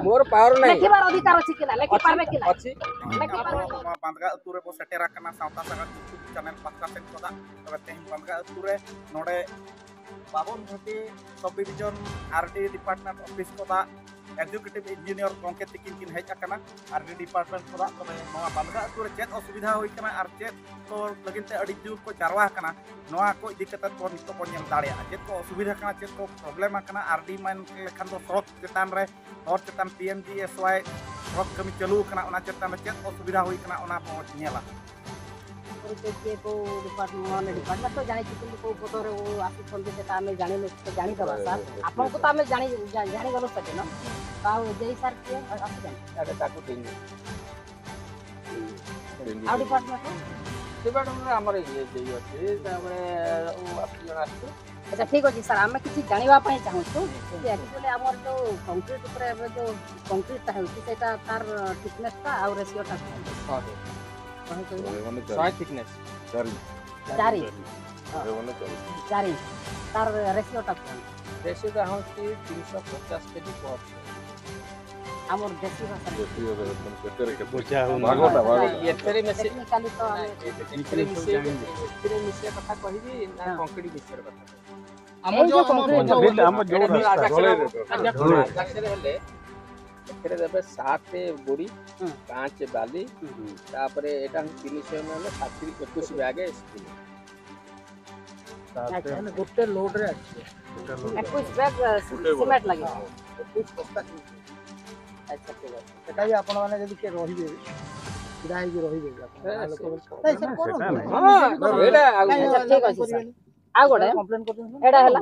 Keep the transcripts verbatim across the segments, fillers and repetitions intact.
ମୋର ପାୱାର ନାହିଁ। ଲେଖିବାର ଅଧିକାର ଅଛି କି ନା? ଲେଖିପାରିବେ କି ନା? ଅଛି। ଲେଖିପାରିବେ। ᱱᱚᱣᱟ ᱵᱟᱸᱫᱽᱜᱟ ᱟᱹᱛᱩ ᱨᱮᱵᱚ ᱥᱮᱴᱮᱨ ᱟᱠᱟᱱᱟ ᱥᱟᱶᱛᱟ ᱥᱟᱜᱟᱲ YouTube ᱪᱮᱱᱮᱞ ᱯᱟᱦᱴᱟ ᱥᱮᱫ ᱠᱷᱚᱱᱟᱜ᱾ ᱛᱚᱵᱮ ᱛᱮᱦᱮᱧ ᱵᱟᱸᱫᱽᱜᱟ ᱟᱹᱛᱩ ᱨᱮ ᱱᱚᱰᱮ ᱵᱟᱵᱚᱱ ᱜᱷᱟᱹᱴᱤ ᱥᱚᱵᱽ ᱰᱤᱵᱷᱤᱡᱚᱱ ᱟᱨ ᱰᱤ ᱰᱤᱯᱟᱨᱴᱢᱮᱱᱴ ᱚᱯᱷᱤᱥ ᱠᱷᱚᱱᱟᱜ ᱮᱠᱡᱤᱠᱤᱭᱩᱴᱤᱵᱷ ᱤᱧᱡᱤᱱᱤᱭᱟᱨ ᱜᱚᱢᱠᱮ ᱛᱤᱠᱤᱱ ᱠᱤᱱ ᱦᱮᱡ ᱟᱠᱟᱱᱟ ᱟᱨ ᱰᱤ ᱰᱤᱯᱟᱨᱴᱢᱮᱱᱴ ᱠᱷᱚᱱᱟᱜ᱾ ᱛᱚᱵᱮ ᱱᱚᱣᱟ ᱵᱟᱸᱫᱽᱜᱟ ᱟᱹᱛᱩ ᱨᱮ ᱪᱮᱫ ᱚᱥᱩᱵᱤᱫᱷᱟ ᱦᱩᱭ ᱠᱟᱱᱟ ᱟᱨ ᱪᱮᱫ ᱠᱚ ᱞᱟᱹᱜᱤᱫ ᱛᱮ ᱟᱹᱰᱤ ᱡᱳᱨ ᱠᱚ ᱡᱟᱨᱣᱟ ᱟᱠᱟᱱᱟ, ᱱᱚᱣᱟ ᱠᱚ ᱤᱫᱤ ᱠᱟᱛᱮ ᱵᱚᱱ ᱱᱤᱛᱚᱜ ᱵᱚᱱ ᱧᱮᱞ ᱫᱟᱲᱮᱭᱟᱜᱼᱟ᱾ ᱪᱮᱫ ᱠᱚ ᱚᱥᱩᱵᱤᱫᱷᱟ ᱠᱟᱱᱟ, ᱪᱮᱫ ᱠᱚ ᱯᱨᱚᱵᱞᱮᱢ ᱟᱠᱟᱱᱟ, ᱟᱨ ᱰᱤ ᱢᱮᱱ ᱞᱮᱠᱷᱟᱱ ᱫᱚ ᱥᱚᱲᱚᱠ ᱪᱮᱛᱟᱱ ᱨᱮ, ᱦᱚᱨ ᱪᱮᱛᱟᱱ P M G S Y ᱥᱚᱲᱚᱠ ᱠᱟᱹᱢᱤ ᱪᱟᱹᱞᱩ ᱟᱠᱟᱱᱟ, ᱚᱱᱟ ᱪᱮᱛᱟᱱ ᱨᱮ ᱪᱮᱫ ᱚᱥᱩᱵᱤᱫᱷᱟ ᱦᱩᱭ ᱟᱠᱟᱱᱟ, ᱚᱱᱟ ᱵᱚᱱ ᱧᱮᱞᱟ᱾ ᱯᱚᱨᱤᱪᱚᱭ ᱪᱮᱫ ᱠᱚ ᱰᱤᱯᱟᱨᱴᱢᱮᱱᱴ, ᱢᱟᱱᱮ ᱰᱤᱯᱟᱨᱴᱢᱮᱱᱴ ᱛᱚ ᱡᱟᱦᱟᱸᱭ ᱪᱤᱠᱤ ᱠᱚ ᱵᱚᱛᱚᱨ ᱨᱮ ᱳ ᱟᱥᱤ ᱠᱷᱚᱱ ᱡᱮ ᱥᱮᱴᱟ ᱟᱢᱮ ᱡᱟᱱᱤ ᱞᱮ ᱛᱚ ᱡᱟᱱᱤ ᱫᱚ ᱵᱟᱝ ᱥᱟᱨ, ᱟᱯᱚᱱ ᱠᱚ ᱛᱟᱢᱮ ᱡᱟᱱᱤ ᱡᱟᱱᱤ ᱜᱚᱞᱚ ᱥᱟᱡᱮ ᱱᱚ ᱛᱟᱣ ᱡᱮ ᱥᱟᱨ ᱠᱤ ᱟᱥᱤ ᱡᱟᱱᱤ ᱟᱨ ᱛᱟᱠᱩ ᱴᱤᱧ ᱟᱣ ᱰᱤᱯᱟᱨᱴᱢᱮᱱᱴ ᱠᱚ ᱰᱤᱯᱟᱨᱴᱢᱮᱱᱴ ᱨᱮ ଆମର ଇଏ ଦେଇ ଅଛି ତାପରେ ଓ ଆସି ଜଣ ଆସିଛୁ। ଆଚ୍ଛା, ଠିକ୍ ଅଛି ସାର୍, ଆମେ କିଛି ଜାଣିବା ପାଇଁ ଚାହୁଁଛୁ ଯେ ଆକ୍ଚୁଆଲି ଆମର ଯେଉଁ କଂକ୍ରିଟ୍ ଉପରେ ଏବେ ଯେଉଁ କଂକ୍ରିଟ୍ଟା ହେଉଛି, ସେଇଟା ତାର ଥିକନେସ୍ଟା ଆଉ ରେସିଓଟା କ'ଣ? ଶହେ। ଶହେ କହିଲେ? ଶହେ ମାନେ ଶହେ ଚାରି। ଥିକନେସ୍। ଚାରି। ଚାରି। ଶହେ ମାନେ ଚାରି। ଚାରି। ତାର ରେସିଓଟା କ'ଣ? ରେସିଓଟା ହେଉଛି ତିନିଶହ ପଚାଶ କେଜି ପର୍। ଆମର ଦେଶୀ ଭାଷାରେ ଦେଶୀ ଭାଷାରେ କେତେରେ କେତେ? ବୁଝା ହଉନି। ଭାଗଟା, ଭାଗଟା। ଏଥିରେ ମିଶି ଟେକ୍ନିକାଲି ତ ଆମେ ଏଥିରେ ମିଶି ଏଥିରେ ମିଶିବା କଥା କହିବି ନା ହଁ। କଂକ୍ରିଟ୍ ବିଷୟରେ କଥା କହିବି? ଏଇ ଆମର ଯୋଉ ଯୋଉ ଆମ କଂକ୍ରିଟ୍ ଯୋଉ ଯୋଉ ଆମ ଯୋଉ ଏଇଟା ଯୋଉ ରାସ୍ତା। ରାସ୍ତାରେ ଢଳେଇ ଢଳେଇ। ରାସ୍ତାରେ ହେଲେ ଏଥିରେ ଦେବେ ସାତ ଗୋଡ଼ି, ହୁଁ। ପାଞ୍ଚ ବାଲି, ହୁଁ। ତାପରେ ଏଇଟା ତିନିଶହ ଏମ୍ ଏଲ୍ ଷାଠିଏ ଏକୋଇଶ ବ୍ୟାଗ୍। ଆଚ୍ଛା। ମାନେ ଗୋଟେ ଲୋଡରେ ଆସିବ। ଏକୋଇଶ ବ୍ୟାଗ୍, ଅ, ଗୋଟେ ସିମେଣ୍ଟ ଗୋଡ଼। ଲାଗିବ। ହଁ, ଏକୋଇଶ ବସ୍ତା ସିମେଣ୍ଟ। ଆଚ୍ଛା, ଠିକ୍ ଅଛି। ସେଟା ବି ଆପଣମାନେ ଯଦି କିଏ ରହିବେ, ଛିଡ଼ା ହେଇକି ରହିବେ ବି ଆପଣ, ହଁ, ଗାଁ ଲୋକ ସେ ନାଇଁ, ସାର୍, କରନ୍ତୁ। ସେଟା ନାଇଁ। ହଁ, ଏଇଟା ଆଉ ନାଇଁ, ଆଚ୍ଛା, ନାଇଁ, ଠିକ୍ ଅଛି, ସାର୍। କରିବେନି। ଆଉ ଗୋଟେ, କମ୍ପ୍ଲେନ୍ କରୁଛନ୍ତି। ଏଇଟା ହେଲା।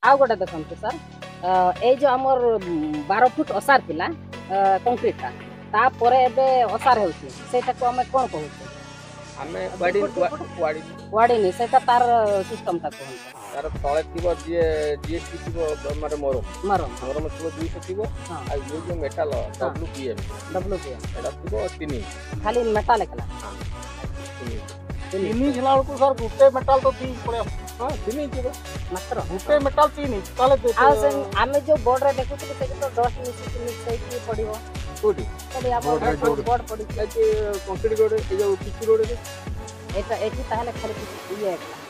ଆଉ ଗୋଟେ ଦେଖନ୍ତୁ, ସାର୍, ଅ, ଏଇ ଯୋଉ ଆମର, ଉଁ, ବାର ଫୁଟ ଓସାର ଥିଲା, ଅ, କଂକ୍ରିଟ୍ଟା, ତାପରେ ଏବେ ଓସାର ହେଉଛି, ସେଇଟାକୁ ଆମେ କ'ଣ କହୁଛୁ? ଆମେ ୱାର୍ଡିଂ, ଦି ଫୁଟ, ଦି ଫୁଟ? ୱାର୍ଡିଂ। ୱାର୍ଡିଂ, ସେଇଟା ତାର ସିଷ୍ଟମ୍ଟା କୁହନ୍ତୁ। ତାର ତଳେ ଥିବ ଯିଏ, ଜିଏସ୍ଟି ଥିବ, ମାନେ ମରମ। ମରମ। ମରମ ଥିବ ଦୁଇଶହ ଥିବ। ହଁ। ଆଉ ଇଏ ଯୋଉ ମେଟାଲ, ହଁ। W P M. W P M. ଏଇଟା ଥିବ ତିନି। ଖାଲି ମେଟାଲ ଏକଲା? ହଁ। ତିନି। ତିନି। ତିନି ଥିଲା ବେଳକୁ ସାର୍ ଗୋଟେ ମେଟାଲ ତ ଦି ପଳେଇ ଆସୁଛି। ହଁ, ତିନି ଇଞ୍ଚ ର। ମାତ୍ର। ଗୋଟେ ମେଟାଲ ତିନି ଇଞ୍ଚ, ତାହେଲେ ଦେ-, ଆଉ ସେ ଆମେ ଯୋଉ ବୋର୍ଡ ରେ ଦେଖୁଥିଲୁ, ସେଠି ତ ଡଷ୍ଟ ମିଶିକି ମିକ୍ସ ହେଇକି ପଡିବ। କୋଉଠି? ସେଠି ଆମର ବୋର୍ଡ ରେ, ବୋର୍ଡ। ବୋର୍ଡ ପଡିଛି। ଏଠି କଂକ୍ରିଟ ରୋଡ, ଏ ଯୋଉ ପିଚୁ ରୋଡ ରେ। ଏଇଟା, ଏଠି ତାହେଲେ ଖାଲି କିଛି ଇଏ ହେଇଥିଲା।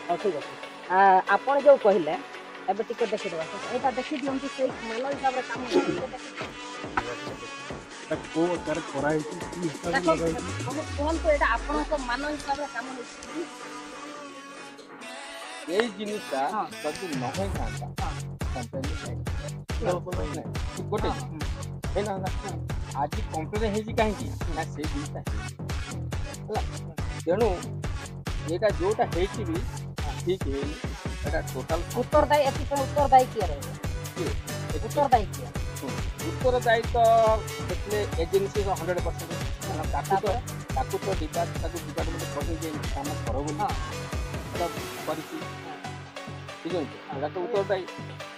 ହଉ, ଠିକ୍ ଅଛି। ଆ, ଆପଣ ଯୋଉ କହିଲେ, ଏବେ ଟିକେ ଦେଖିଦେବା। ଏଇଟା ଦେଖିଦିଅନ୍ତୁ, ସେଇ ମାନ ହିସାବରେ କାମ ହେଇଛି। ଏଇଟା ଦେଖିଦିଅନ୍ତୁ। ଏଇଟା କୋଉ ଆକାରରେ କରାହେଇଛି, କି ହିସାବରେ ଦେଖନ୍ତୁ, ଲଗାହେଇଛି? ତମେ କୁହନ୍ତୁ, ଏଇଟା ଆପଣଙ୍କ ମାନ ହିସାବରେ କାମ ହେଇଛି କି? ଏଇ ଜିନିଷଟା ହଁ। ଯଦି ନ ହେଇଥାନ୍ତା, ହଁ। କମ୍ପ୍ଲେନ ହେଇଥାନ୍ତା। ହଁ। ନାଇଁ, ଗୋଟେ ହଁ, ଜିନିଷ। ହଁ। ହେଇନଥାନ୍ତା। ହଁ। ଆଜି କମ୍ପ୍ଲେନ ହେଇଛି କାହିଁକି? ନା, ସେଇ ଜିନିଷଟା ହେଇଛି। ହେଲା? ତେଣୁ ଏଇଟା ଯୋଉଟା ହେଇଛି ବି ଠିକ୍ ହେଇନି। ଏଇଟା ଟୋଟାଲ ଉତ୍ତରଦାୟୀ, ଏଥିପାଇଁ ଉତ୍ତରଦାୟୀ କିଏ ରହିବ? କିଏ? ଉତ୍ତରଦାୟୀ କିଏ? ହୁଁ। ଉତ୍ତରଦାୟୀ ତ ଦେଖିଲେ ଏଜେନ୍ସି ତ ହଣ୍ଡ୍ରେଡ୍ ପରସେଣ୍ଟ। ତାକୁ ତ, ତାପରେ? ତାକୁ ତ ଡିପାର୍ଟ-, ତାକୁ ଡିପାର୍ଟମେଣ୍ଟ ପଠେଇକି ଏମିତି କାମ କର ବୋଲି ହଁ। ସେଟା କରିଛି। ବୁଝୁଛନ୍ତି? ଏଇଟା ତ ଉତ୍ତରଦାୟୀ।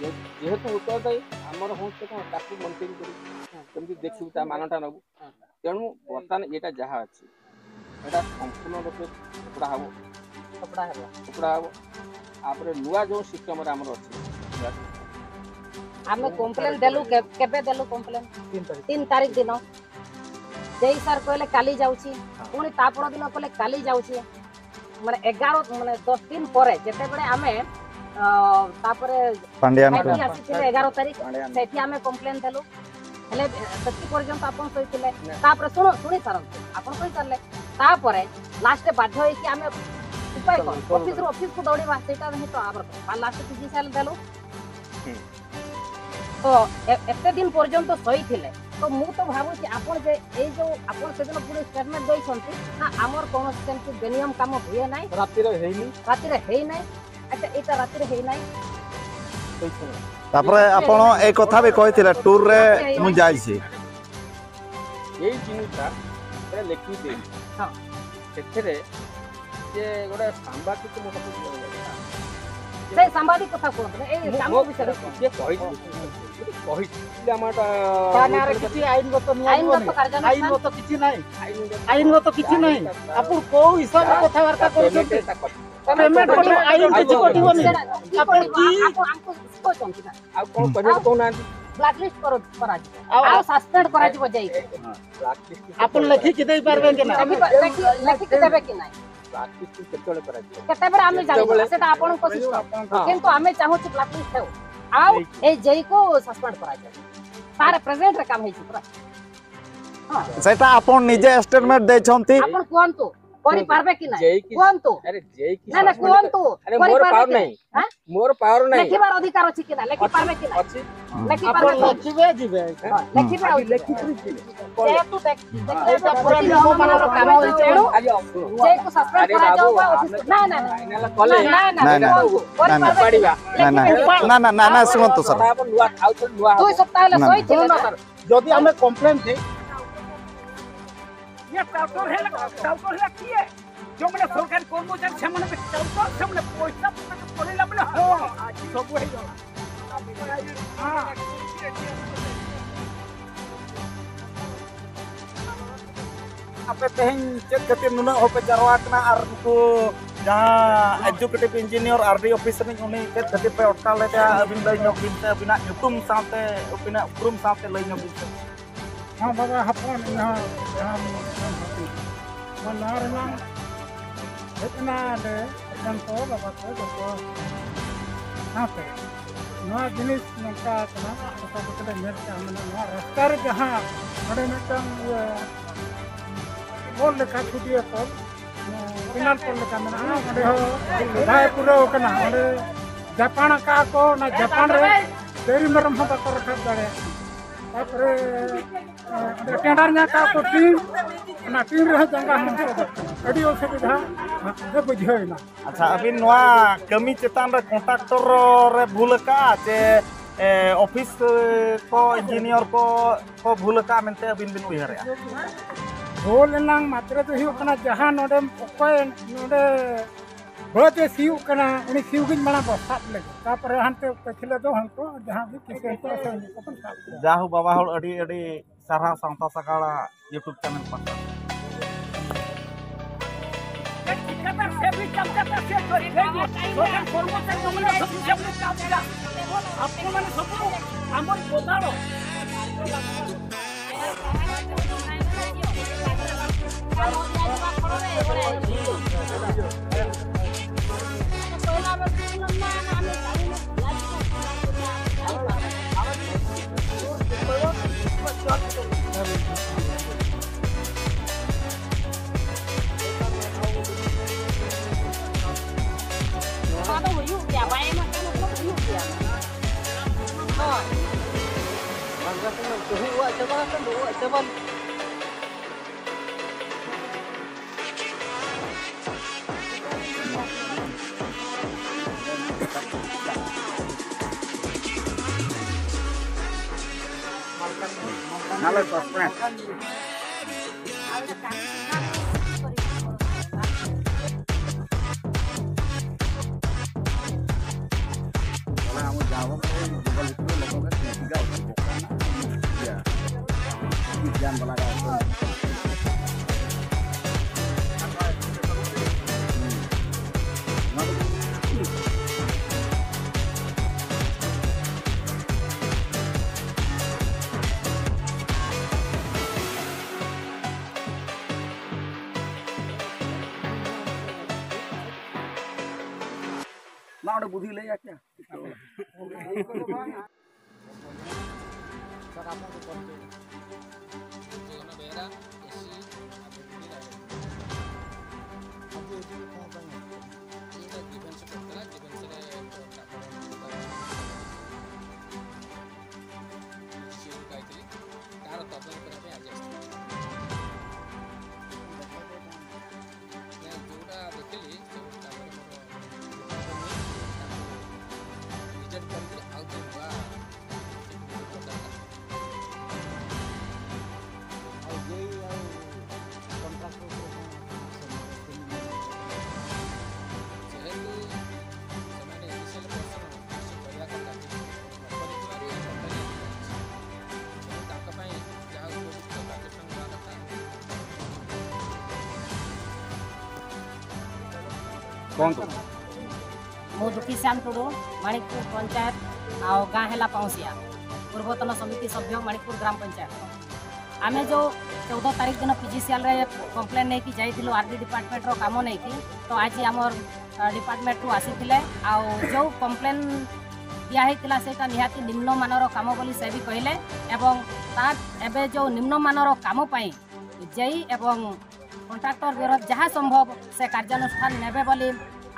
ଯେ-, ଯେହେତୁ ଉତ୍ତରଦାୟୀ, ଆମର ହଉଛି କ'ଣ, ତାକୁ ମନିଟରିଂ କରିବୁ। ହଁ। କେମିତି ଦେଖିବୁ, ତା ମାନଟା ନବୁ। ହଁ। ତେଣୁ ବର୍ତ୍ତମାନ ଏଇଟା ଯାହା ଅଛି, ଏଇଟା ସମ୍ପୂର୍ଣ୍ଣ ରୂପେ ଫୋପଡ଼ା ହବ। ଫୋପଡ଼ା ହବ। ଫୋପଡ଼ା ହବ। ତାପରେ ନୂଆ ଯୋଉ ସିଷ୍ଟମରେ ଆମର ଅଛି, ଆମେ କମ୍ପ୍ଲେନ ଦେଲୁ, କେ-, କେବେ ଦେଲୁ କମ୍ପ୍ଲେନ? ତିନି ତାରିଖ। ତିନି ତାରିଖ ଦିନ। ଜେଇ ସାର୍ କହିଲେ, "କାଲି ଯାଉଛି।" ହଁ। ପୁଣି ତା ପରଦିନ କହିଲେ, "କାଲି ଯାଉଛି।" ମାନେ ଏଗାର, ମାନେ ଦଶ ଦିନ ପରେ ଯେତେବେଳେ ଆମେ, ଅ, ତାପରେ ପାଣ୍ଡିଆନ ସାଇଟ୍ କୁ। ଆସିଥିଲେ ଏଗାର ତାରିଖ, ପାଣ୍ଡିଆନ। ସେଠି ଆମେ କମ୍ପ୍ଲେନ ଦେଲୁ। ହେଲେ, ଏ, ସେତିକି ପର୍ଯ୍ୟନ୍ତ ଆପଣ ଶୋଇଥିଲେ। ନା। ତାପରେ ଶୁଣ, ଶୁଣି ସାରନ୍ତୁ, ଆପଣ ଶୋଇ ସାରିଲେ। ତାପରେ ଲାଷ୍ଟରେ ବାଧ୍ୟ ହେଇକି ଆମେ ଉପାୟ କ'ଣ? କଲ, କଲ ଅଫିସରୁ କଲ। ଅଫିସକୁ ଦୌଡ଼ିବା, ସେଇଟା ହିଁ ତ ଆମର। ଲାଷ୍ଟ ପିଜି ସେଲ୍ ଦେଲୁ। ହୁଁ। ତ ଏ-, ଏତେ ଦିନ ପର୍ଯ୍ୟନ୍ତ ଶୋଇଥିଲେ। ତ ମୁଁ ତ ଭାବୁଛି ଆପଣ ଯେ ଏଇ ଯୋଉ ଆପଣ ସେଦିନ ପୁଣି ଷ୍ଟେଟମେଣ୍ଟ ଦେଇଛନ୍ତି, ନା, ଆମର କୌଣସି ସେମିତି ବେନିୟମ କାମ ହୁଏ ନାହିଁ। ରାତିରେ ହେଇନି। ରାତିରେ ହେଇନାହିଁ। ଆଚ୍ଛା, ଏଇଟା ରାତିରେ ହେଇନାହିଁ। ଶୋଇଥିଲେ। ତାପରେ ଆପଣ ଏଇ କଥା ବି କହିଥିଲେ, "ଟୁରରେ ମୁଁ ଯାଇଛି।" ଏଇ ଜିନିଷଟା ଗୋଟେ ଲେଖିକି ଦେଇଛି। ହଁ। ସେଥିରେ ଯେ ଗୋଟେ ସାମ୍ବାଦିକ ମୋ ପାଖକୁ ଜଣେ ଯାଇଥିଲା। ସେ ସାମ୍ବାଦିକ କଥା କୁହନ୍ତୁ ନା, ଏଇ କାମ ବିଷୟରେ କୁହନ୍ତୁ। କିଏ କହିଛି? କହିଛି। ପିଲା ଆମର ତା ନାଁରେ କିଛି ଆଇନଗତ ନିଆଯିବନି। ଆଇନଗତ କାର୍ଯ୍ୟାନୁଷ୍ଠାନ। ଆଇନଗତ କିଛି ନାହିଁ। ଆଇନଗତ ଆଇନଗତ କିଛି ନାହିଁ। ଆପଣ କୋଉ ହିସାବରେ କଥାବାର୍ତ୍ତା କରୁଛନ୍ତି? ପେମେଣ୍ଟ ପେମେଣ୍ଟ ପେମେଣ୍ଟ ଆଇନ କିଛି କଟିବନି। ସେଟା କିଏ ଆପଣ କରିବ? କି ଆପଣ ଆମକୁ କହୁଛନ୍ତି ନା? ଆଉ କ'ଣ କରିବେ କହୁନାହାନ୍ତି? ବ୍ଲାକଲିଷ୍ଟ କର-, କରାଯିବ। ଆଉ ଆଉ ସସ୍ପେଣ୍ଡ କରାଯିବ ଯାଇକି। ବ୍ଲାକଲିଷ୍ଟ ଆପଣ ଲେଖିକି ଦେଇପାରିବେ କି ନା? ଲେଖି-, ଲେଖି-, ଲେଖିକି ଦେବେ କି ନାହିଁ? ବ୍ଲାକଲିଷ୍ଟ କେତେବେଳେ କରାଯିବ? କେତେବେଳେ ଆମେ ଜାଣିବୁ? ଯେତେବେଳେ ସେଟା ଆପଣଙ୍କ ସିଷ୍ଟମ। ଆପଣଙ୍କ ହଁ। କିନ୍ତୁ ଆମେ ଚାହୁଁଛୁ ବ୍ଲାକଲିଷ୍ଟ ହେଉ। ଆଉ ଏଇ ଜେଇକୁ ସସ୍ପେଣ୍ଡ କରାଯାଉ। ତାର ପ୍ରେଜେଣ୍ଟରେ କାମ ହେଇଛି ପୁରା। ହଁ। ସେଟା ଆପଣ ନିଜେ ଷ୍ଟେଟମେଣ୍ଟ ଦେଇଛନ୍ତି। ଆପଣ କୁହନ୍ତୁ, କରିପାରିବେ କି ନାହିଁ? ଜେଇକି କୁହନ୍ତୁ। ଆରେ ଜେଇକି ନା, ନା, ସସ୍ପେଣ୍ଡ କୁହନ୍ତୁ। ଆରେ ମୋର କରିପାରିବେ ପାୱାର କି ନାହିଁ। ନାହିଁ। ଆଁ? ମୋର ପାୱାର ନାହିଁ। ଲେଖିବାର ଅଧିକାର ଅଛି କି ନା? ଲେଖିପାରିବେ କି ନା? ଅଛି। ଲେଖିପାରିବେ ଆପଣ ତ? ଲେଖିବେ ଯିବେ। ହଁ, ଲେଖିବେ ଆଉ ଯିବେ। ଲେଖିକିରି ଯିବେ। ଯେହେତୁ ଦେଖ-, ଦେଖିବେ ଏଇଟା ପୁରା ନିୟମମାନର କାମ ହେଇଛି। ତେଣୁ ଆରେ, ଶୁଣ। ଜେଇକୁ ସସ୍ପେଣ୍ଡ ଆରେ ବାବୁ, କରାଯାଉ ବା ଆମେ ଅଫିସ-, ନା, ନା, ନା। ଫାଇନାଲ କଲେ। ନା, ନା, ନା, ନା, ନା। କୁହନ୍ତୁ। ନା, ନା। କରିପାରିବେ କି? ନା, ନା। ଲେଖିବେ। ନା, ନା, ନା, ନା, ଶୁଣନ୍ତୁ ସାର୍। ଆପଣ ନୂଆ, ଆଉ ଥରେ ନୂଆ ଦୁଇ ହବ। ସପ୍ତାହ ହେଲା ନା, ନା। ଶୋଇଥିଲେ ଶୁଣନ୍ତୁ ନା? ସାର୍, ଯଦି ଆମେ କମ୍ପ୍ଲେନ ଦେ- ଇଏ ଟାଉଟର ହେଲେ, ଟାଉଟର ହେଲେ କିଏ? ଯେଉଁମାନେ ସରକାରୀ କର୍ମଚାରୀ, ସେମାନେ ବି ଟାଉଟର, ସେମାନେ ପଇସା ପକେଟ ପଳେଇଲା ବେଳେ, "ହଁ, ଆଜି ସବୁ ହେଇଗଲା।" ହଁ। ᱟᱯᱮ ᱛᱮᱦᱮᱧ ᱪᱮᱫ ᱠᱷᱟᱹᱛᱤᱨ ᱱᱩᱱᱟᱹᱜ ᱦᱚᱲ ᱯᱮ ᱡᱟᱨᱣᱟ ᱠᱟᱱᱟ ᱟᱨ ᱱᱩᱠᱩ ᱡᱟᱦᱟᱸ ᱮᱠᱡᱤᱠᱤᱭᱩᱴᱤᱵᱷ ᱤᱧᱡᱤᱱᱤᱭᱟᱨ ᱟᱨ ᱰᱤ ᱚᱯᱷᱤᱥ ᱨᱤᱱᱤᱡ, ᱩᱱᱤ ᱪᱮᱫ ᱠᱷᱟᱹᱛᱤᱨ ᱯᱮ ᱚᱴᱠᱟᱣ ᱞᱮᱫᱮᱭᱟ? ᱟᱹᱵᱤᱱ ᱞᱟᱹᱭ ᱧᱚᱜ ᱵᱤᱱ ᱥᱮ, ᱟᱹᱵᱤᱱᱟᱜ ᱧᱩᱛᱩᱢ ᱥᱟᱶᱛᱮ, ᱟᱹᱵᱤᱱᱟᱜ ᱩᱯᱨᱩᱢ ᱥᱟᱶᱛᱮ ᱞᱟᱹᱭ ᱧᱚᱜ ᱵᱤᱱ ᱥᱮ᱾ ᱦᱮᱸ ᱵᱟᱵᱟ ᱦᱚᱯᱚᱱ, ᱤᱧ ᱦᱚᱸ ᱡᱟᱦᱟᱸ ᱱᱚᱣᱟ ᱨᱮᱱᱟᱜ ᱦᱮᱡ ᱮᱱᱟ ᱞᱮ, ᱦᱚᱯᱚᱱ ᱠᱚ, ᱵᱟᱵᱟ ᱠᱚ, ᱡᱚᱛᱚ ᱥᱟᱶᱛᱮ᱾ ᱱᱚᱣᱟ ᱡᱤᱱᱤᱥ ᱱᱚᱝᱠᱟ ᱠᱟᱱᱟ, ᱜᱚᱴᱟ ᱠᱚᱛᱮ ᱞᱮ ᱧᱮᱞ ᱠᱮᱜᱼᱟ, ᱢᱟᱱᱮ ᱱᱚᱣᱟ ᱨᱟᱥᱛᱟ ᱨᱮ ᱡᱟᱦᱟᱸ ᱱᱚᱰᱮ ᱢᱤᱫᱴᱟᱝ ᱤᱭᱟᱹ ᱯᱳᱞ ᱞᱮᱠᱟ, ᱪᱷᱩᱴᱤᱭᱟᱹ ᱯᱳᱞ, ᱯᱮᱱᱟᱞ ᱯᱳᱞ ᱞᱮᱠᱟ ᱢᱮᱱᱟᱜᱼᱟ, ᱚᱸᱰᱮ ᱦᱚᱸ ᱵᱟᱭ ᱯᱩᱨᱟᱹᱣ ᱠᱟᱱᱟ᱾ ᱚᱸᱰᱮ ᱡᱟᱯᱟᱱ ᱟᱠᱟᱫ ᱠᱚ, ᱚᱱᱟ ᱡᱟᱯᱟᱱ ᱨᱮ ᱰᱟᱹᱝᱨᱤ ᱢᱮᱨᱚᱢ ᱦᱚᱸ ᱵᱟᱠᱚ ᱨᱟᱠᱟᱵ ᱫᱟᱲᱮᱭᱟᱜ ᱠᱟᱱᱟ᱾ ᱛᱟᱨᱯᱚᱨᱮ, ᱮ, ᱚᱸᱰᱮ ᱴᱮᱸᱰᱟᱨ ᱧᱟᱢ ᱟᱠᱟᱫ ᱠᱚ ᱴᱤᱱ, ᱚᱱᱟ ᱴᱤᱱ ᱨᱮᱦᱚᱸ ᱡᱟᱸᱜᱟ ᱦᱚᱸ ᱥᱚᱫᱚᱨ ᱠᱟᱱᱟ᱾ ᱟᱹᱰᱤ ᱚᱥᱩᱵᱤᱫᱷᱟ ᱜᱮ ᱵᱩᱡᱷᱟᱹᱣ ᱮᱱᱟ᱾ ᱟᱪᱪᱷᱟ, ᱟᱹᱵᱤᱱ ᱱᱚᱣᱟ ᱠᱟᱹᱢᱤ ᱪᱮᱛᱟᱱ ᱨᱮ ᱠᱚᱱᱴᱨᱟᱠᱴᱚᱨ ᱨᱮ ᱵᱷᱩᱞ ᱟᱠᱟᱫᱼᱟ ᱪᱮ, ᱮ, ᱚᱯᱷᱤᱥ ᱠᱚ, ᱤᱧᱡᱤᱱᱤᱭᱟᱨ ᱠᱚ, ᱠᱚ ᱵᱷᱩᱞ ᱟᱠᱟᱫᱼᱟ ᱢᱮᱱᱛᱮ ᱟᱹᱵᱤᱱ ᱵᱤᱱ ᱩᱭᱦᱟᱹᱨᱮᱜᱼᱟ? ᱵᱷᱩᱞ ᱮᱱᱟᱝ ᱢᱟᱛᱨᱮ ᱫᱚ ᱦᱩᱭᱩᱜ ᱠᱟᱱᱟ, ᱡᱟᱦᱟᱸ ᱱᱚᱰᱮ ᱚᱠᱚᱭ ᱱᱚᱰᱮ ᱵᱟᱹᱫᱽ ᱮ ᱥᱤᱭᱳᱜ ᱠᱟᱱᱟ, ᱩᱱᱤ ᱥᱤᱭᱳᱜᱤᱡ ᱢᱟᱲᱟᱝ ᱵᱚ ᱥᱟᱵ ᱞᱮᱜᱮ, ᱛᱟᱨᱯᱚᱨᱮ ᱦᱟᱱᱛᱮ ᱯᱟᱹᱪᱷᱞᱟᱹ ᱫᱚ ᱦᱟᱱᱠᱩ ᱡᱟᱦᱟᱸ ᱜᱮ ᱠᱤᱥᱟᱹᱬ ᱠᱚ ᱥᱮ ᱩᱱᱠᱩ ᱵᱚᱱ ᱥᱟᱵ ᱠᱚᱣᱟ᱾ ᱡᱟᱦᱳ ᱵᱟᱵᱟ ᱦᱚᱲ, ᱟᱹᱰᱤ ᱟᱹᱰᱤ ᱥᱟᱨᱦᱟᱣ ᱥᱟᱶᱛᱟ ᱥᱟᱜᱟᱲᱟ YouTube channel ᱯᱟᱦᱴᱟ᱾ ᱱᱚᱣᱟ ᱫᱚ ᱦᱩᱭᱩᱜ ᱜᱮᱭᱟ, ᱵᱟᱭ ᱮᱢᱟᱜ ᱠᱷᱟᱱ ᱫᱚ ᱦᱩᱭᱩᱜ ᱜᱮᱭᱟ᱾ ᱦᱳᱭ᱾ ᱵᱟᱝ ᱠᱟᱛᱮ ᱢᱟ ᱛᱩᱦᱩᱜ ᱚᱲᱟᱜ ᱪᱟᱵᱟ ᱟᱠᱟᱱ ᱫᱚ, ᱚᱲᱟᱜ ᱪᱟᱵᱟ᱾ ᱱᱟᱞᱮ ᱥᱚᱥᱯᱮᱱ᱾ ᱚᱱᱟ ᱟᱵᱚ ᱡᱟᱦᱟᱸ ᱵᱚᱱ ᱡᱚᱝᱜᱚᱞ ᱵᱷᱤᱛᱨᱤ ᱨᱮ ᱞᱚᱥᱚᱫ ᱨᱮ ᱪᱮᱫ ᱪᱤᱠᱟ ᱦᱚᱪᱚ ᱠᱚ ᱠᱟᱱᱟ? ᱤᱭᱟᱹ, ᱵᱤᱜᱽᱜᱟᱱ ᱵᱟᱞᱟ ᱠᱟᱱᱟ ᱠᱚ᱾ ᱱᱚᱣᱟ ᱫᱚ ᱢᱟ ᱚᱸᱰᱮ ᱵᱩᱫᱷᱤ ᱞᱟᱹᱭ ᱟᱪᱪᱷᱟ᱾ ᱡᱚᱜᱚᱱᱱᱟᱛᱷ ᱵᱮᱦᱮᱨᱟ, ᱮᱥᱤ, ᱟᱵᱚ ᱡᱩᱫᱤ ᱞᱟᱜᱟᱣ᱾ ᱟᱵᱚ ᱡᱩᱫᱤ ᱠᱚ ᱵᱟᱝ ᱤᱧ ᱫᱚ ᱰᱤᱯᱷᱮᱱᱥ ᱠᱚ ᱠᱟᱱᱟ, ᱰᱤᱯᱷᱮᱱᱥ ᱨᱮ ᱮᱥᱤ ᱜᱟᱭᱛᱨᱤ, ᱛᱟᱨ ᱛᱚᱯᱮ ᱠᱚᱨᱮ ᱯᱮ ᱟᱨᱡᱟᱥᱴ᱾ ᱦᱮᱸ, ᱡᱳᱨᱟ ᱫᱮᱠᱷᱤᱞᱤ, ᱡᱳᱨᱟ ᱛᱟᱯᱚᱨᱮ ᱢᱳᱨ ᱨᱤᱡᱮᱠᱴ ᱠᱚᱨᱤᱠᱤᱨᱤ ᱟᱣᱩᱴ ᱦᱩᱭᱩᱜᱼᱟ᱾ କ'ଣ ତ? ମୁଁ ଦୁଃଖୀଶ୍ୟାମ ଟୁଡୁ, ମାଣିକପୁର ପଞ୍ଚାୟତ ଆଉ ଗାଁ ହେଲା ପାଉଁଶିଆ, ପୂର୍ବତନ ସମିତି ସଭ୍ୟ, ମାଣିକପୁର ଗ୍ରାମ ପଞ୍ଚାୟତ। ଆମେ ଯେଉଁ ଚଉଦ ତାରିଖ ଦିନ ପିଜିସିଏଲ୍ରେ କମ୍ପ୍ଲେନ୍ ନେଇକି ଯାଇଥିଲୁ, ଆର୍ଡି ଡିପାର୍ଟମେଣ୍ଟର କାମ ନେଇକି, ତ ଆଜି ଆମର ଡିପାର୍ଟମେଣ୍ଟରୁ ଆସିଥିଲେ। ଆଉ ଯେଉଁ କମ୍ପ୍ଲେନ୍ ଦିଆହେଇଥିଲା, ସେଇଟା ନିହାତି ନିମ୍ନମାନର କାମ ବୋଲି ସେ ବି କହିଲେ। ଏବଂ ତା ଏବେ ଯେଉଁ ନିମ୍ନମାନର କାମ ପାଇଁ ଜେଇ ଏବଂ କଣ୍ଟ୍ରାକ୍ଟର ବିରୋଧ ଯାହା ସମ୍ଭବ ସେ କାର୍ଯ୍ୟାନୁଷ୍ଠାନ ନେବେ ବୋଲି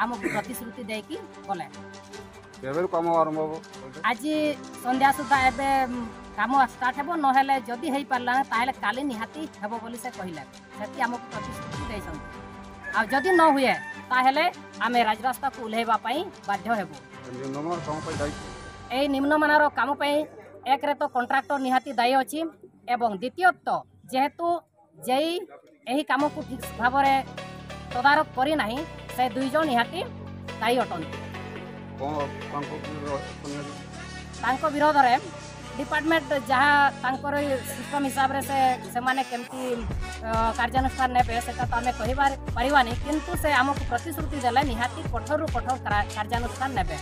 ଆମକୁ ପ୍ରତିଶ୍ରୁତି ଦେଇକି ଗଲେ। କେବେରୁ କାମ ଆରମ୍ଭ ହବ? ଆଜି ସନ୍ଧ୍ୟା ସୁଦ୍ଧା ଏବେ, ଉଁ, କାମ ଷ୍ଟାର୍ଟ ହେବ, ନହେଲେ ଯଦି ହେଇପାରିଲା ନାହିଁ, ତାହେଲେ କାଲି ନିହାତି ହେବ ବୋଲି ସେ କହିଲେ। ସେଠି ଆମକୁ ପ୍ରତିଶ୍ରୁତି ଦେଇଛନ୍ତି। ଆଉ ଯଦି ନ ହୁଏ, ତାହେଲେ ଆମେ ରାଜରାସ୍ତାକୁ ଓହ୍ଲାଇବା ପାଇଁ ବାଧ୍ୟ ହେବୁ। ନିମ୍ନମାନର କାମ ପାଇଁ ଦାୟୀ ଏଇ ନିମ୍ନମାନର କାମ ପାଇଁ ଏକରେ ତ କଣ୍ଟ୍ରାକ୍ଟର ନିହାତି ଦାୟୀ ଅଛି, ଏବଂ ଦ୍ୱିତୀୟତଃ ଯେହେତୁ ଜେଇ ଏହି କାମକୁ ଠିକ୍ ଭାବରେ ତଦାରଖ କରିନାହିଁ, ସେ ଦୁଇ ଜଣ ନିହାତି ଦାୟୀ ଅଟନ୍ତି। କ'ଣ ତାଙ୍କୁ ତାଙ୍କ ବିରୋଧରେ ଡିପାର୍ଟମେଣ୍ଟ ଯାହା ତାଙ୍କର ସିଷ୍ଟମ ହିସାବରେ ସେ ସେମାନେ କେମିତି, ଅ, କାର୍ଯ୍ୟାନୁଷ୍ଠାନ ନେବେ, ସେଟା ତ ଆମେ କହିବାର ପାରିବାନି, କିନ୍ତୁ ସେ ଆମକୁ ପ୍ରତିଶ୍ରୁତି ଦେଲେ ନିହାତି କଠୋରରୁ କଠୋର କରା- କାର୍ଯ୍ୟାନୁଷ୍ଠାନ ନେବେ।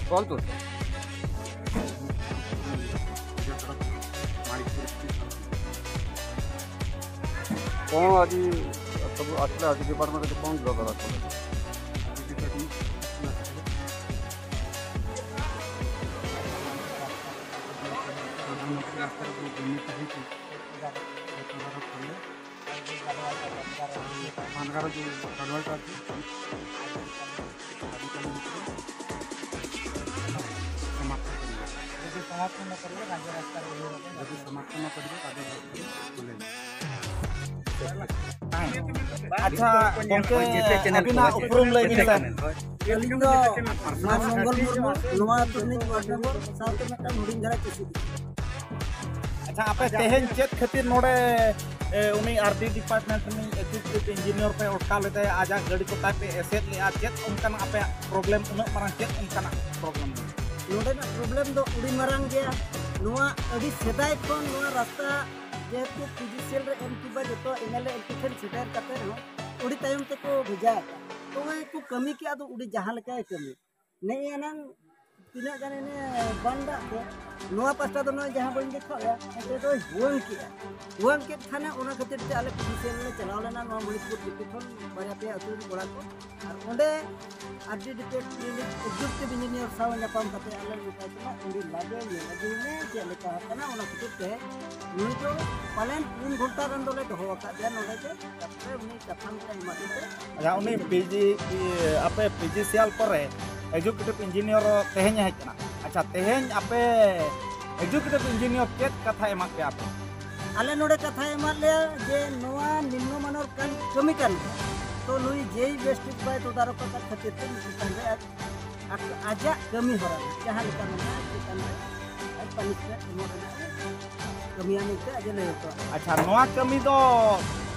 କୁହନ୍ତୁ। କ'ଣ ଆଜି ସବୁ ଆସିଲେ? ଆଜି ଡିପାର୍ଟମେଣ୍ଟ କ'ଣ ଦରକାର? ପ୍ରଧାନମନ୍ତ୍ରୀ ରାସ୍ତାରେ ଯେଉଁ ଦୁର୍ନୀତି ହେଇଛି, ସେ ତଦାରଖ କଲେ ମାନଗାର ଯେଉଁ ଗାଡ଼ୁଆଟା ଅଛି, ଆଜିକାଲି ଭିତରେ ସମାପ୍ତ କରିବେ। ଯଦି ସମାପ୍ତ ନ କରିବେ, ରାଜ୍ୟ ରାସ୍ତାରେ ଓହ୍ଲେଇବେ। ଯଦି ସମାପ୍ତ ନ କରିବେ, ରାଜ୍ୟ ରାସ୍ତାରେ ଓହ୍ଲେଇବେ। ᱟᱪᱪᱷᱟ ᱜᱚᱢᱠᱮ, ᱟᱹᱵᱤᱱᱟᱜ ᱩᱯᱨᱩᱢ ᱞᱟᱹᱭ ᱵᱤᱱ ᱥᱮ᱾ ᱟᱹᱞᱤᱧ ᱫᱚ ᱢᱟᱱ ᱢᱚᱝᱜᱚᱞ ᱢᱩᱨᱢᱩ, ᱱᱚᱣᱟ ᱟᱹᱛᱩ ᱨᱤᱱᱤᱡ ᱣᱟᱨᱰ ᱢᱮᱢᱵᱟᱨ, ᱥᱟᱶᱛᱮ ᱢᱤᱫᱴᱟᱝ ᱦᱩᱰᱤᱧ ᱫᱷᱟᱨᱟ ᱪᱟᱹᱥᱤ᱾ ᱟᱪᱪᱷᱟ, ᱟᱯᱮ ᱛᱮᱦᱮᱧ ᱪᱮᱫ ᱠᱷᱟᱹᱛᱤᱨ ᱱᱚᱰᱮ ᱮ, ᱩᱱᱤ ᱟᱨᱰᱤ ᱰᱤᱯᱟᱨᱴᱢᱮᱱᱴ ᱨᱤᱱᱤᱡ ᱮᱠᱡᱤᱠᱤᱭᱩᱴᱤᱵᱷ ᱤᱧᱡᱤᱱᱤᱭᱟᱨ ᱯᱮ ᱚᱴᱠᱟᱣ ᱞᱮᱫᱮᱭᱟ, ᱟᱡᱟᱜ ᱜᱟᱹᱰᱤ ᱠᱚ ᱛᱟᱭ ᱯᱮ ᱮᱥᱮᱫ ᱞᱮᱫᱼᱟ? ᱪᱮᱫ ᱚᱱᱠᱟᱱᱟᱜ ᱟᱯᱮᱭᱟᱜ ᱯᱨᱚᱵᱞᱮᱢ, ᱩᱱᱟᱹᱜ ᱢᱟᱨᱟᱝ ᱪᱮᱫ ᱚᱱᱠᱟᱱᱟᱜ ᱯᱨᱚᱵᱞᱮᱢ ᱢᱮᱱᱟᱜᱼᱟ? ᱱᱚᱰᱮᱱᱟᱜ ᱯᱨᱚᱵᱞᱮᱢ ᱫᱚ ᱟᱹᱰᱤ ᱢᱟᱨᱟᱝ ᱜᱮᱭᱟ᱾ ᱱᱚᱣᱟ ᱟᱹᱰᱤ ᱥᱮᱫᱟᱭ ᱠᱷᱚᱱ ᱱᱚᱣᱟ ᱨᱟᱥᱛᱟ ᱡᱮᱦᱮᱛᱩ ᱯᱤᱡᱤᱥᱤᱮᱞ ᱨᱮ ᱮᱢ ᱠᱤ ᱵᱟ ᱡᱚᱛᱚ ᱮᱢᱮᱞᱮ ᱮᱢ ᱯᱤ ᱴᱷᱮᱱ ᱥᱮᱴᱮᱨ ᱠᱟᱛᱮ ᱨᱮᱦᱚᱸ ᱩᱰᱤ ᱛᱟᱭᱚᱢ ᱛᱮᱠᱚ ᱵᱷᱮᱡᱟ ᱟᱠᱟᱫ᱾ ᱛᱚᱵᱮ ᱠᱚ ᱠᱟᱹᱢᱤ ᱠᱮᱜᱼᱟ, ᱟᱫᱚ ᱩᱰᱤ ᱡᱟᱦᱟᱸ ᱞᱮᱠᱟᱭ ᱠᱟᱹᱢᱤ᱾ ᱱᱮᱜᱼᱮ ᱮᱱᱟᱝ ᱛᱤᱱᱟᱹᱜ ᱜᱟᱱ ᱮᱱᱮ ᱵᱟᱱ ᱫᱟᱜ ᱠᱚ, ᱱᱚᱣᱟ ᱯᱟᱥᱴᱟ ᱫᱚ ᱱᱚᱜᱼᱚᱭ ᱡᱟᱦᱟᱸ ᱵᱟᱹᱧ ᱫᱮᱠᱷᱟᱣᱮᱜᱼᱟ, ᱱᱚᱛᱮ ᱫᱚᱭ ᱦᱩᱣᱟᱹᱝ ᱠᱮᱜᱼᱟ᱾ ᱦᱩᱣᱟᱹᱝ ᱠᱮᱫ ᱠᱷᱟᱱᱮ ᱚᱱᱟ ᱠᱷᱟᱹᱛᱤᱨ ᱛᱮ ᱟᱞᱮ ᱯᱤᱡᱤᱥᱤᱮᱞ ᱞᱮ ᱪᱟᱞᱟᱣ ᱞᱮᱱᱟ, ᱱᱚᱣᱟ ᱢᱚᱬᱤᱯᱩᱨ ᱡᱤᱯᱤ ᱠᱷᱚᱱ ᱵᱟᱨᱭᱟ ᱯᱮᱭᱟ ᱟᱹᱛᱩ ᱨᱮᱱ ᱠᱚᱲᱟ ᱠᱚ, ᱟᱨ ᱚᱸᱰᱮ ᱟᱨ ᱰᱤ ᱰᱤᱯᱮᱴ ᱠᱞᱤᱱᱤᱠ ᱮᱠᱡᱤᱠᱤᱭᱩᱴᱤᱵᱷ ᱤᱧᱡᱤᱱᱤᱭᱟᱨ ᱥᱟᱶ ᱧᱟᱯᱟᱢ ᱠᱟᱛᱮ ᱟᱞᱮ ᱢᱮᱛᱟᱭ ᱠᱟᱱᱟ, ᱩᱱᱤ ᱞᱟᱜᱮ ᱧᱮᱞ ᱟᱹᱜᱩᱭ ᱢᱮ ᱪᱮᱫ ᱞᱮᱠᱟ ᱟᱠᱟᱱᱟ᱾ ᱚᱱᱟ ᱠᱷᱟᱹᱛᱤᱨ ᱛᱮ ᱱᱩᱭ ᱫᱚ ᱯᱟᱞᱮᱱ ᱯᱩᱱ ᱜᱷᱚᱱᱴᱟ ᱜᱟᱱ ᱫᱚᱞᱮ ᱫᱚᱦᱚ ᱟᱠᱟᱫᱮᱭᱟ ᱱᱚᱰᱮ ᱜᱮ, ᱛᱟᱨᱯᱚᱨᱮ ᱩᱱᱤ ᱠᱟᱛᱷᱟ ᱢᱤᱫᱴᱟᱝ ᱮᱢᱟᱫ ᱠᱚᱛᱮ᱾ ᱟᱪᱪᱷᱟ, ᱩᱱᱤ ᱯᱤᱡᱤ ᱟᱯᱮ ᱯᱤᱡᱤᱥᱤᱮᱞ ᱯᱚᱨᱮ ᱮᱠᱡᱤᱠᱤᱭᱩᱴᱤᱵᱷ ᱤᱧᱡᱤᱱᱤᱭᱟᱨ ᱛᱮᱦᱮᱧ ᱮ ᱦᱮᱡ ᱠᱟᱱᱟ᱾ ᱟᱪᱪᱷᱟ, ᱛᱮᱦᱮᱧ ᱟᱯᱮ ᱮᱠᱡᱤᱠᱤᱭᱩᱴᱤᱵᱷ ᱤᱧᱡᱤᱱᱤᱭᱟᱨ ᱪᱮᱫ ᱠᱟᱛᱷᱟᱭ ᱮᱢᱟᱫ ᱯᱮᱭᱟ ᱟᱯᱮ? ᱟᱞᱮ ᱱᱚᱰᱮ ᱠᱟᱛᱷᱟᱭ ᱮᱢᱟᱫ ᱞᱮᱭᱟ ᱡᱮ ᱱᱚᱣᱟ ᱱᱤᱢᱱᱚ ᱢᱟᱱᱚᱨ ᱠᱟᱱ ᱠᱟᱹᱢᱤ ᱠᱟᱱ ᱜᱮᱭᱟ, ᱛᱚ ᱱᱩᱭ ᱡᱮᱭ ᱵᱮᱥᱴᱷᱤᱠ ᱵᱟᱭ ᱛᱚᱫᱟᱨᱚᱠ ᱟᱠᱟᱫ ᱠᱷᱟᱹᱛᱤᱨ ᱛᱮ ᱱᱩᱭ ᱪᱮᱛᱟᱱ ᱨᱮ ᱟᱡ ᱟᱡ- ᱟᱡᱟᱜ ᱠᱟᱹᱢᱤ ᱦᱚᱨᱟ ᱪᱮᱛᱟᱱ ᱨᱮ ᱟᱡ ᱯᱟᱱᱤᱥᱢᱮᱱᱴ ᱮᱢᱚᱜ ᱨᱮᱱᱟᱜ ᱮ ᱠᱟᱹᱢᱤᱭᱟ ᱢᱮᱱᱛᱮ ᱟᱡ ᱮ ᱞᱟᱹᱭ ᱟᱠᱟᱫ᱾ ᱟᱪᱪᱷᱟ, ᱱᱚᱣᱟ ᱠᱟᱹᱢᱤ ᱫᱚ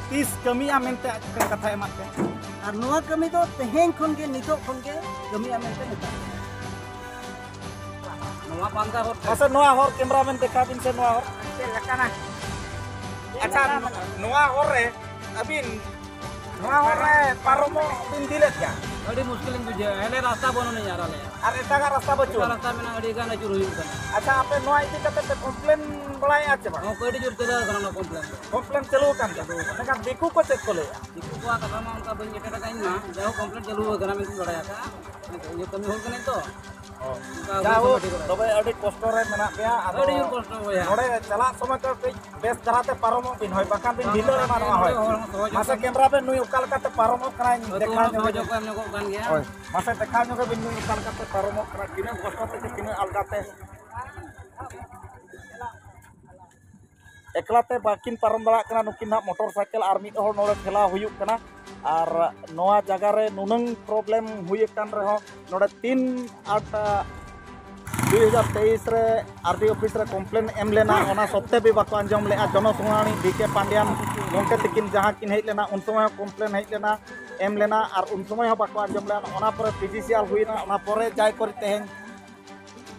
ᱛᱤᱥ ᱠᱟᱹᱢᱤᱜᱼᱟ ᱢᱮᱱᱛᱮ ᱟᱡ ᱴᱷᱮᱱ ᱠᱟᱛᱷᱟᱭ ᱮᱢᱟᱫ ᱯᱮ? ᱟᱨ ᱱᱚᱣᱟ ᱠᱟᱹᱢᱤ ᱫᱚ ᱛᱮᱦᱮᱧ ᱠᱷᱚᱱ ᱜᱮ, ᱱᱤᱛᱚᱜ ᱠᱷᱚᱱ ᱜᱮ ᱠᱟᱹᱢᱤᱜᱼᱟ ᱢᱮᱱᱛᱮ ᱢᱮᱛᱟᱜ ᱠᱟᱱᱟ᱾ ᱱᱚᱣᱟ ᱯᱟᱱᱛᱟ ᱦᱚᱨ ᱛᱮ ᱢᱟᱥᱮ ᱱᱚᱣᱟ ᱦᱚᱨ ᱠᱮᱢᱨᱟ ᱢᱮᱱ ᱫᱮᱠᱷᱟᱣ ᱵᱤᱱ ᱥᱮ ᱱᱚᱣᱟ ᱦᱚᱨ᱾ ᱪᱮᱫ ᱞᱮᱠᱟᱱᱟ? ᱟᱪᱪᱷᱟ, ᱱᱚᱣᱟ ᱦᱚᱨ ᱨᱮ ᱟᱹᱵᱤᱱ ᱱᱚᱣᱟ ᱦᱚᱨ ᱨᱮ ᱯᱟᱨᱚᱢᱚᱜ ᱵᱤᱱ ᱫᱤᱞᱮᱫ ᱜᱮᱭᱟ? ᱟᱹᱰᱤ ᱢᱩᱥᱠᱤᱞ ᱤᱧ ᱵᱩᱡᱷᱟᱹᱣᱟ᱾ ᱦᱮᱸᱰᱮ ᱨᱟᱥᱛᱟ ᱵᱟᱹᱱᱩᱜ ᱟᱹᱱᱤᱡ ᱟᱨ ᱟᱞᱮᱭᱟᱜ᱾ ᱟᱨ ᱮᱴᱟᱜᱟᱜ ᱨᱟᱥᱛᱟ ᱮᱴᱟᱜ ᱵᱟᱹᱪᱩᱜᱼᱟ? ᱨᱟᱥᱛᱟ ᱢᱮᱱᱟᱜᱼᱟ, ᱟᱹᱰᱤ ᱜᱟᱱ ᱟᱹᱪᱩᱨ ᱦᱩᱭᱩᱜ ᱠᱟᱱᱟ᱾ ᱟᱪᱪᱷᱟ, ᱟᱯᱮ ᱱᱚᱣᱟ ᱤᱫᱤ ᱠᱟᱛᱮ ᱯᱮ ᱠᱚᱢᱯᱞᱮᱱ ᱵᱟᱲᱟᱭᱮᱫᱼᱟ ᱪᱮ ᱵᱟᱝ? ᱦᱚᱸ, ᱟᱹᱰᱤ ᱡᱳᱨ ᱪᱟᱹᱞᱩ ᱟᱠᱟᱱᱟ ᱚᱱᱟ ᱠᱚᱢᱯᱞᱮᱱ ᱫᱚ᱾ ᱠᱚᱢᱯᱞᱮᱱ ᱪᱟᱹᱞᱩ ᱟᱠᱟᱱ ᱜᱮᱭᱟ᱾ ᱢᱮᱱᱠᱷᱟᱱ ᱫᱤᱠᱩ ᱠᱚ ᱪᱮᱫ ᱠᱚ ᱞᱟᱹᱭᱮᱫᱼᱟ? ᱫᱤᱠᱩ ᱠᱚᱣᱟᱜ ᱠᱟᱛᱷᱟ ᱢᱟ ᱚᱱᱠᱟ ᱵᱟᱹᱧ ᱮᱴᱮᱱᱰ ᱟᱠᱟᱫ ᱤᱧ ᱢᱟ, ᱡᱟᱭᱦᱳᱠ ᱠᱚᱢᱯᱞᱮᱱ ᱪᱟᱹᱞᱩ ᱟᱠᱟᱱᱟ ᱢᱮᱱᱛᱮᱧ ᱵᱟᱲᱟᱭ ᱟᱠᱟᱫᱼᱟ᱾ ᱤᱭᱟᱹ ᱠᱟᱹᱢᱤ ᱦᱚᱲ ᱠᱟᱹᱱᱟᱹᱧ ᱛᱚ᱾ ᱚᱱᱠᱟ ᱡᱟᱭᱦᱳᱠ, ᱵᱟᱹᱧ ᱵᱟᱲᱟᱭᱟ᱾ ᱛᱚᱵᱮ ᱟᱹᱰᱤ ᱠᱚᱥᱴᱚ ᱨᱮ ᱢᱮᱱᱟᱜ ᱯᱮᱭᱟ᱾ ᱟᱫᱚ ᱟᱹᱰᱤ ᱡᱳᱨ ᱠᱚᱥᱴᱚ ᱵᱚᱭᱦᱟ᱾ ᱱᱚᱰᱮ ᱪᱟᱞᱟᱜ ᱥᱚᱢᱚᱭ ᱫᱚ ᱠᱟᱹᱡ ᱵᱮᱥ ᱫᱷᱟᱨᱟ ᱛᱮ ᱯᱟᱨᱚᱢᱚᱜ ᱵᱤᱱ, ᱦᱳᱭ, ᱵᱟᱠᱷᱟᱱ ᱵᱤᱱ ᱵᱟᱝ, ᱰᱷᱤᱞᱟᱹ ᱵᱟᱝ, ᱮᱢᱟ ᱱᱚᱣᱟ, ᱵᱟᱝ, ᱦᱳᱭ᱾ ᱦᱚᱲ ᱦᱚᱸ ᱥᱚᱦᱚᱡᱳᱜᱤᱛᱟ ᱢᱟᱥᱮ ᱠᱮᱢᱨᱟ ᱵᱮᱱ ᱱᱩᱭ ᱚᱠᱟ ᱞᱮᱠᱟᱛᱮ ᱯᱟᱨᱚᱢᱚᱜ ᱠᱟᱱᱟᱭ ᱦᱳᱭ, ᱫᱮᱠᱷᱟᱣ ᱦᱚᱲ ᱧᱚᱜ ᱥᱚᱦᱚᱡᱳᱜᱤᱛᱟ ᱵᱤᱱ᱾ ᱮᱢ ᱧᱚᱜᱚᱜ ᱠᱟᱱ ᱜᱮᱭᱟ᱾ ᱦᱳᱭ, ᱢᱟᱥᱮ ᱫᱮᱠᱷᱟᱣ ᱧᱚᱜ ᱵᱤᱱ ᱱᱩᱭ ᱚᱠᱟ ᱞᱮᱠᱟᱛᱮ ᱯᱟᱨᱚᱢᱚᱜ ᱠᱟᱱᱟ, ᱛᱤᱱᱟᱹᱜ ᱠᱚᱥᱴᱚ ᱛᱮ ᱥᱮ ᱛᱤᱱᱟᱹᱜ ᱟᱞᱜᱟ ᱛᱮ᱾ ᱮᱠᱞᱟ ᱛᱮ ᱵᱟᱹᱠᱤᱱ ᱯᱟᱨᱚᱢ ᱫᱟᱲᱮᱭᱟᱜ ᱠᱟᱱᱟ ᱱᱩᱠᱤᱱ ᱦᱟᱸᱜ ᱢᱚᱴᱚᱨ ᱥᱟᱭᱠᱮᱞ, ᱟᱨ ᱢᱤᱫ ᱦᱚᱲ ᱱᱚᱰᱮ ᱴᱷᱮᱞᱟᱣ ᱦᱩᱭᱩᱜ ᱠᱟᱱᱟ᱾ ᱟᱨ ᱱᱚᱣᱟ ᱡᱟᱭᱜᱟ ᱨᱮ ᱱᱩᱱᱟᱹᱝ ᱯᱨᱚᱵᱞᱮᱢ ᱦᱩᱭ ᱟᱠᱟᱱ ᱨᱮᱦᱚᱸ ᱱᱚᱰᱮ ᱛᱤᱱ ᱟᱴ ᱫᱩᱭ ᱦᱟᱡᱟᱨ ᱛᱮᱭᱤᱥ ᱨᱮ ᱟᱨ ᱰᱤ ᱚᱯᱷᱤᱥ ᱨᱮ ᱠᱚᱢᱯᱞᱮᱱ ᱮᱢ ᱞᱮᱱᱟ, ᱚᱱᱟ ᱥᱚᱛᱛᱮ ᱵᱤ ᱵᱟᱠᱚ ᱟᱸᱡᱚᱢ ᱞᱮᱫᱼᱟ᱾ ᱡᱚᱱᱚᱥᱩᱱᱟᱹᱱᱤ ᱵᱤ ᱠᱮ ᱯᱟᱱᱰᱤᱭᱟᱱ ᱜᱚᱢᱠᱮ ᱛᱤᱠᱤᱱ ᱡᱟᱦᱟᱸ ᱠᱤᱱ ᱦᱮᱡ ᱞᱮᱱᱟ, ᱩᱱ ᱥᱚᱢᱚᱭ ᱦᱚᱸ ᱠᱚᱢᱯᱞᱮᱱ ᱦᱮᱡ ᱞᱮᱱᱟ, ᱮᱢ ᱞᱮᱱᱟ, ᱟᱨ ᱩᱱ ᱥᱚᱢᱚᱭ ᱦᱚᱸ ᱵᱟᱠᱚ ᱟᱸᱡᱚᱢ ᱞᱮᱫᱼᱟ᱾ ᱚᱱᱟ ᱯᱚᱨᱮ ᱯᱤᱡᱤᱥᱤᱭᱟᱞ ᱦᱩᱭᱱᱟ, ᱚᱱᱟ ᱯᱚᱨᱮ ᱡᱟᱭ ᱠᱚᱨᱮ ᱛᱮᱦᱮᱧ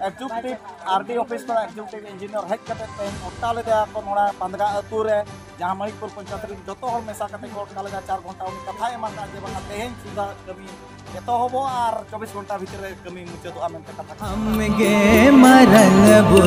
ᱮᱠᱡᱤᱠᱤᱭᱩᱴᱤᱵᱷ ᱟᱨᱰᱤ ᱚᱯᱷᱤᱥ ᱠᱷᱚᱱ ᱮᱠᱡᱤᱠᱤᱭᱩᱴᱤᱵᱷ ᱤᱧᱡᱤᱱᱤᱭᱟᱨ ᱦᱮᱡ ᱠᱟᱛᱮ ᱛᱮᱦᱮᱧ ᱚᱴᱠᱟᱣ ᱞᱮᱫᱮᱭᱟ ᱠᱚ ᱱᱚᱰᱮ ᱯᱟᱱᱫᱽᱜᱟ ᱟᱹᱛᱩ ᱨᱮ, ᱡᱟᱦᱟᱸ ᱢᱟᱹᱭᱤᱠᱯᱩᱨ ᱯᱚᱧᱪᱟᱭᱮᱛ ᱨᱮᱱ ᱡᱚᱛᱚ ᱦᱚᱲ ᱢᱮᱥᱟ ᱠᱟᱛᱮ ᱠᱚ ᱚᱴᱠᱟᱣ ᱞᱮᱫᱟ᱾ ᱪᱟᱨ ᱜᱷᱚᱱᱴᱟ ᱩᱱᱤ ᱠᱟᱛᱷᱟᱭ ᱮᱢ ᱟᱠᱟᱫ ᱡᱮ ᱵᱟᱝᱟ ᱛᱮᱦᱮᱧ ᱥᱩᱫᱷᱟ ᱠᱟᱹᱢᱤ ᱮᱛᱚᱦᱚᱵᱚᱜᱼᱟ ᱟᱨ ᱪᱚᱵᱵᱤᱥ ᱜᱷᱚᱱᱴᱟ ᱵᱷᱤᱛᱤᱨ ᱨᱮ ᱠᱟᱹᱢᱤ ᱢᱩᱪᱟᱹᱫᱚᱜᱼᱟ ᱢᱮᱱᱛᱮ ᱠᱟᱛᱷᱟ ᱠᱚ ᱟᱢᱜᱮ ᱢᱟᱨᱟᱝ ᱵᱩᱨᱩ᱾